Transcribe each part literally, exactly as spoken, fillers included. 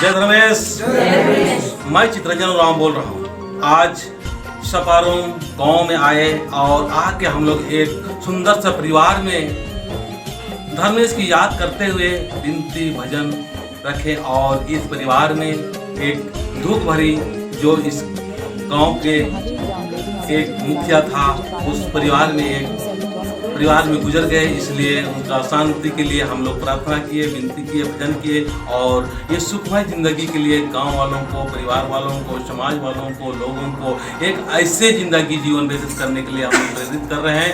जय धर्मेस। जय धर्मेस। मैं चितरंजन उराँव बोल रहा हूँ। आज सपारोम गांव में आए और आके हम लोग एक सुंदर सा परिवार में धर्मेस की याद करते हुए बिनती भजन रखे और इस परिवार में एक दुख भरी, जो इस गांव के एक मुखिया था, उस परिवार में एक परिवार में गुजर गए, इसलिए उनका शांति के लिए हम लोग प्रार्थना किए, विनती किए, भजन किए और ये सुखमय जिंदगी के लिए गांव वालों को, परिवार वालों को, समाज वालों को, लोगों को एक ऐसे जिंदगी जीवन व्यतीत करने के लिए हम लोग प्रेरित कर रहे हैं,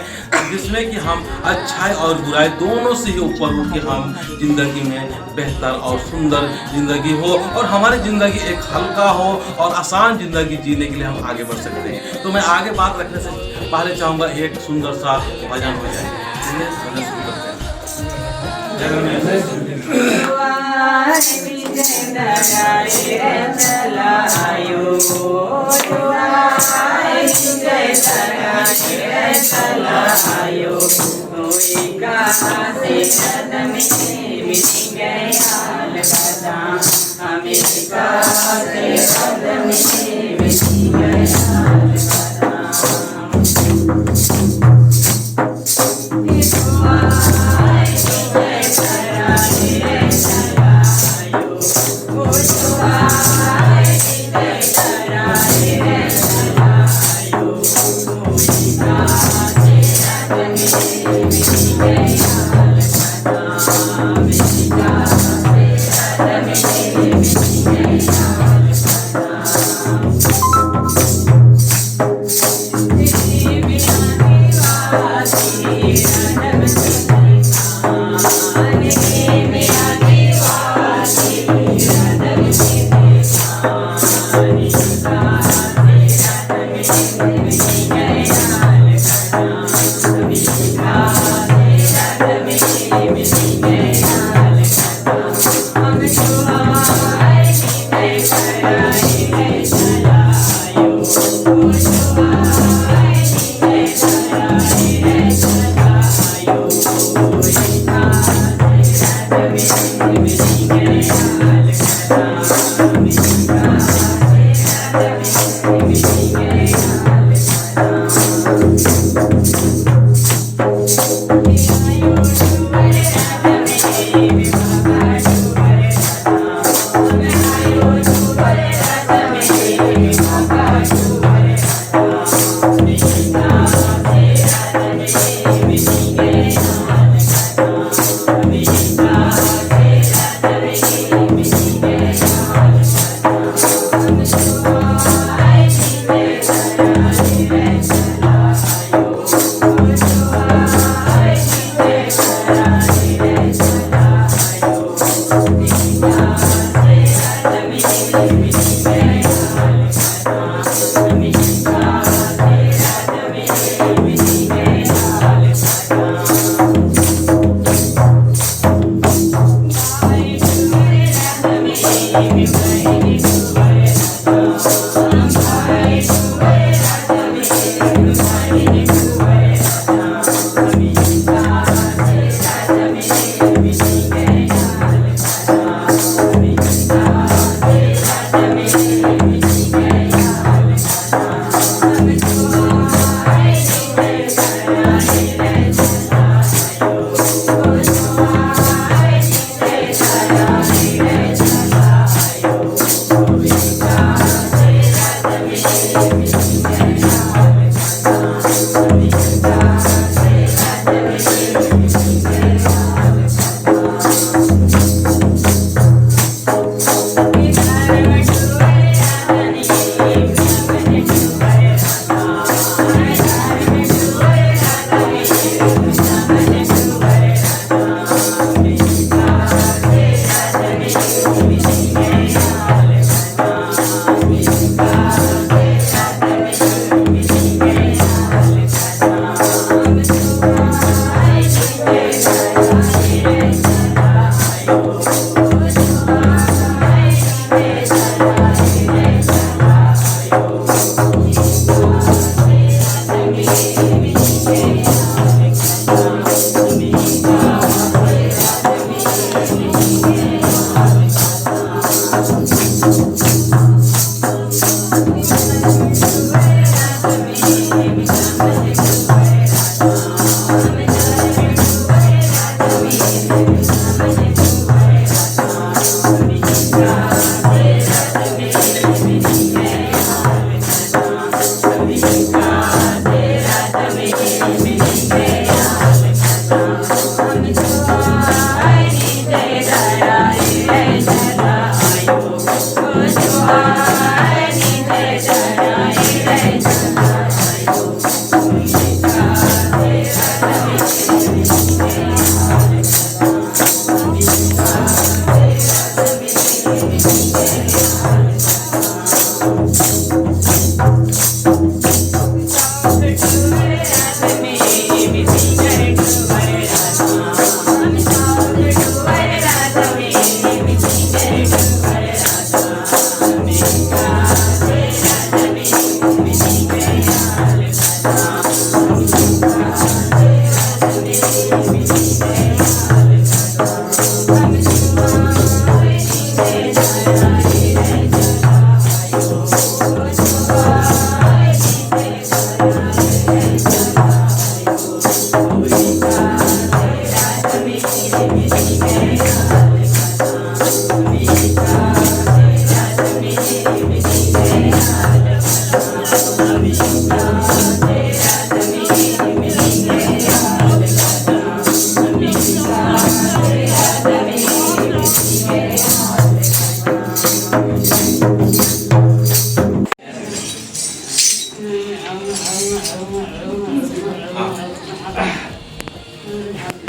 जिसमें कि हम अच्छाई और बुराई दोनों से ही ऊपर उठ के हम जिंदगी में बेहतर और सुंदर जिंदगी हो और हमारी जिंदगी एक हल्का हो और आसान जिंदगी जीने के लिए हम आगे बढ़ सकते हैं। तो मैं आगे बात रखने से पहले चाहूँगा एक सुंदर सा भजन हो जाए। चलिए, भजन शुरू करते हैं। जय रमेश।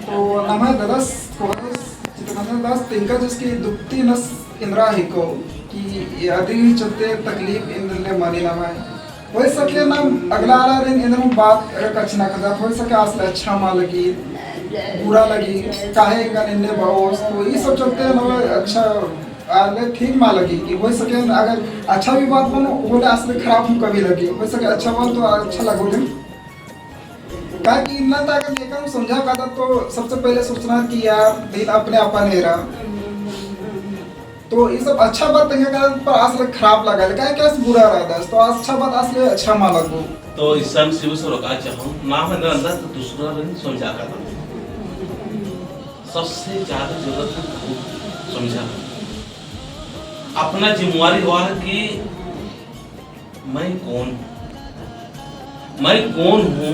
तो नम्है ददस कोरस चितरंजन दास तिंका जस की दुखती नस एन्दरा हिको कि अदी चलते तकलीफ एन्देर ले मनी नम्है। होई सके नाम अगला आलारिन एन्देर बात अगर कछनखरदत, होई सके आस ले अच्छा मा लगी, बुरा लगी, काहे एंगन एन्ने बओस, तो ई सब चलते नम्है अच्छा आले ठीक मा लगी कि होई सके अगर अच्छा भी बात बनो, होले आस ले खराब हूँ कभी लगी, होई सके अच्छा बात तो अच्छा लगो ले। काहे कि इन्ना ता अगर नेका नू समझा कादत तो सबसे पहले सोचना कि यार, दिल अपने आपन एरा। तो ई सब अच्छा बात तेंगा कादत पर आस ले खराब लगा ले, काहे कि आस बुरा रअदस, तो अच्छा बात आस ले अच्छा मा लगो। तो इसन सिविस रोका चाहूँ, नाम एन्देर एन्देर तो दूसरारिन समझा कादत। सबसे ज्यादा जरूरत है खुद समझा। अपना जिम्मेवारी हुआ है कि मैं कौन हूँ? मैं कौन हूँ?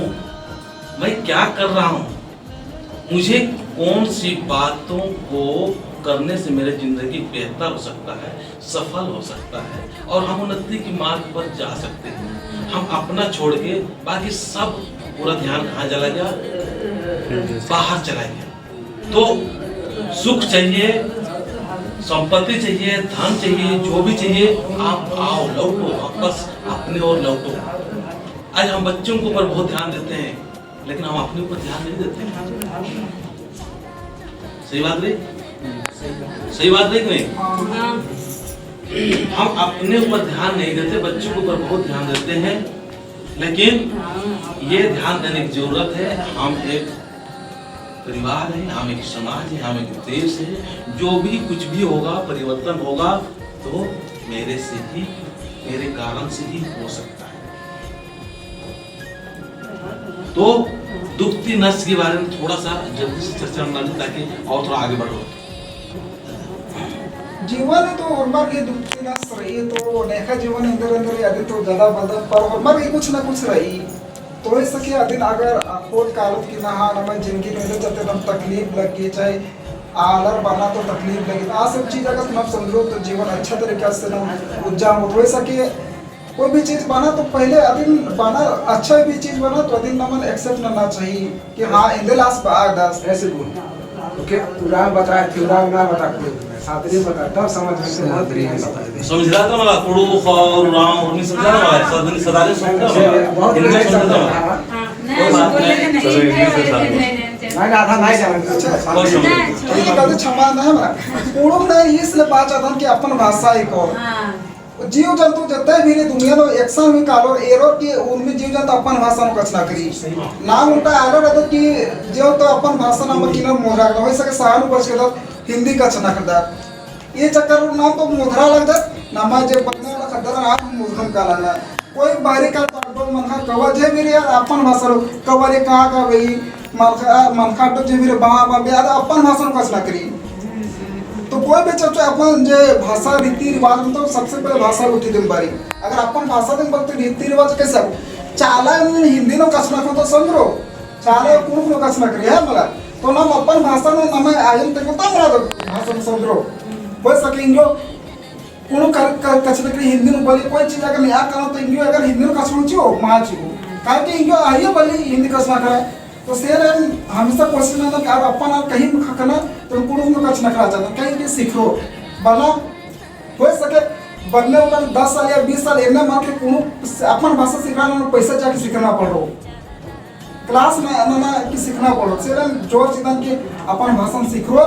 मैं क्या कर रहा हूँ? मुझे कौन सी बातों को करने से मेरी जिंदगी बेहतर हो सकता है, सफल हो सकता है और हम उन्नति के मार्ग पर जा सकते हैं। हम अपना छोड़ के बाकी सब पूरा ध्यान कहाँ चला गया? बाहर चला गया। तो सुख चाहिए, संपत्ति चाहिए, धन चाहिए, जो भी चाहिए, आप आओ, लौटो, वापस अपने ओर लौटो। आज हम बच्चों के ऊपर बहुत ध्यान देते हैं, लेकिन हम अपने ऊपर ध्यान नहीं देते हैं। सही बात रही? सही बात रही कि नहीं? हम अपने ऊपर ध्यान नहीं देते, बच्चों के ऊपर बहुत ध्यान देते हैं, लेकिन ये ध्यान देने की जरूरत है, हम एक परिवार है, हम एक समाज है, हम एक देश है। जो भी कुछ भी होगा, परिवर्तन होगा तो मेरे से ही, मेरे कारण से ही हो सकता है। तो दुखती नस के बारे में थोड़ा सा जल्दी से चर्चा करना, ताकि और थोड़ा आगे बढ़ो। जीवन तो होरमर गे दुखती नस रई, तो नेखा जीवन एन्देर एन्देर अदी तो ज्यादा बलदत, पर होरमर गे कुछ ना कुछ रई। तो होई सके अदिन अगर अख़ोत कालोत कि ना, हाँ, नम्है जिंदगी नू एन्देर चलते नम तकलीफ लग्गी, चाहे आलर बना तो तकलीफ लग्गी, आ सब चीज अगर नम समझरो तो जीवन अच्छा तरीका से नम उज्जा होत। होई सके कोई भी चीज बना तो पहले अदिन बना, अच्छा भी चीज बना तो अदिन नमन accept नना चाहिए कि हाँ, एन्देर ले आस बअदस। ऐसे बोल। ओके, उराँव बता, उराँव ना बता, कोई सादरी बता, तब समझ में से बहुत सादरी बता। समझ रहा था मला, कुँड़ुख़ और उराँव और नहीं समझ रहा था मला, सादरी, सादरी समझ रहा था मला। बहुत इनका नहीं समझ रहा था मला। हाँ, कोई बात नहीं। चलो, English में साथ में। नहीं, नहीं, आधा नहीं जाना। अच्छा, कोई समझ नहीं। ठीक है, कभी क्षमा ना है मला। कुँड़ुख़ ना इसलिए बात चाहता हूँ कि अपन भाषा ही को। हाँ। जीव जंतु जत्ते भी रई दुनिया नू एकसन हूँ कालोर एरोर कि उर्मी जीव जंतु अपन भाषा नू कछनखरई। सही बात। ना उल्टा आलर रअदत कि जो तो अपन भाषा नू अम्म किना मोधरा लगदत, होई सके साहा नू बचकदत हिंदी कछनखरदत। ये चक्कर नू ना तो मोधरा लगदत, नमा जे बन्ने वाला खद्दर ना मोधरम काला ना। कोई बाहरी काल पाटबो मनखा कवा जे भी रई अपन भाषा नू कवा रे का का भाई मनखा, मनखा तो जे भी रई बा, बा, बे, आद अपन भाषा नू कछनखरई। तो कोई भी चर्चा अपन जे भाषा रीति रिवाज में तो सबसे पहले भाषा उठी दिन बारी। अगर अपन भाषा दिन बलते रीति रिवाज कैसे हो? चाला में हिंदी नू कछनखरो तो समझरो, चाला कुँड़ुख़ नू कछनखरई है मला। तो नम अपन भाषा नू नम आयन ते को तब मला तो भाषा नू समझरो। कोई सके एंग्यो कुँड़ुख़ कर, कर, कछनखरई हिंदी नू बोली कोई चीज अगर नहीं आ करो तो एंग्यो अगर हिंदी नू कछनखरो चिओ, महा चिओ। काहे कि एंग्यो आइयो बोली हिंदी कछनखरई। तो से रअदन हमेशा कोशिश नंदन कि अगर अपन आर कहीं ख़क्खना तो कुँड़ुख़ नू कछनखरआ चाहदन, कहीं भी सिखरो। बला होई सके बन्ने उल्ला दस साल या बीस साल एन्ने मल के कुँड़ुख़ अपन भाषा सिखरआ नू पैसा जाके सिखरना पड़ो। Class में नना कि सिखरना पड़ो। से रअदन जोर चिअदन कि अपन भाषा सिखरो।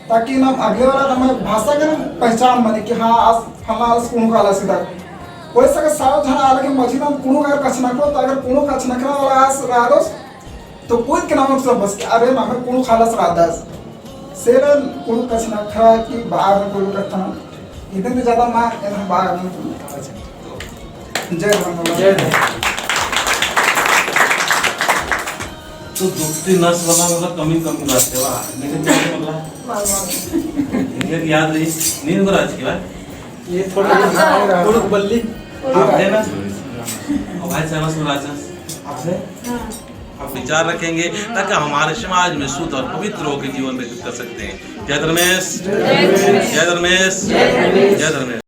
ताकि नम अगले वाला नम भाषा के नम पहचान मनी कि हाँ, आस फलना आलस कुँड़ुख़ आलस इदर। वैसे के सात झन आलर के मझी नम कुँड़ुख़ अगर कछनखरो, तो अगर कुँड़ुख़ कछनखरआ वाला आस रअदस, तो कोई के नाम से बस कि अरे, नम्है कुँड़ुख़ आलस रअदस। से रअदन कुँड़ुख़ कछनखरआ की बाहर कुँड़ुख़ कत्था। इतने ज्यादा माँ एन बाहर नहीं कुँड़ुख़। जय धर्म। जय धर्म। तो दुखती नस वाला मतलब कमी, कमी बात है, वाह। लेकिन क्या मतलब? वाह, वाह। इनके याद रही, नींद को राज की बात। ये थोड़ा कुँड़ुख़ बल्ली। आप है ना? और भाई साहब सुन राजा, आप है? हाँ। आप विचार रखेंगे ताकि हमारे समाज में शुद्ध और पवित्र होकर जीवन व्यतीत कर सकते हैं। जय धर्मेश। जय धर्मेश। जय धर्मेश।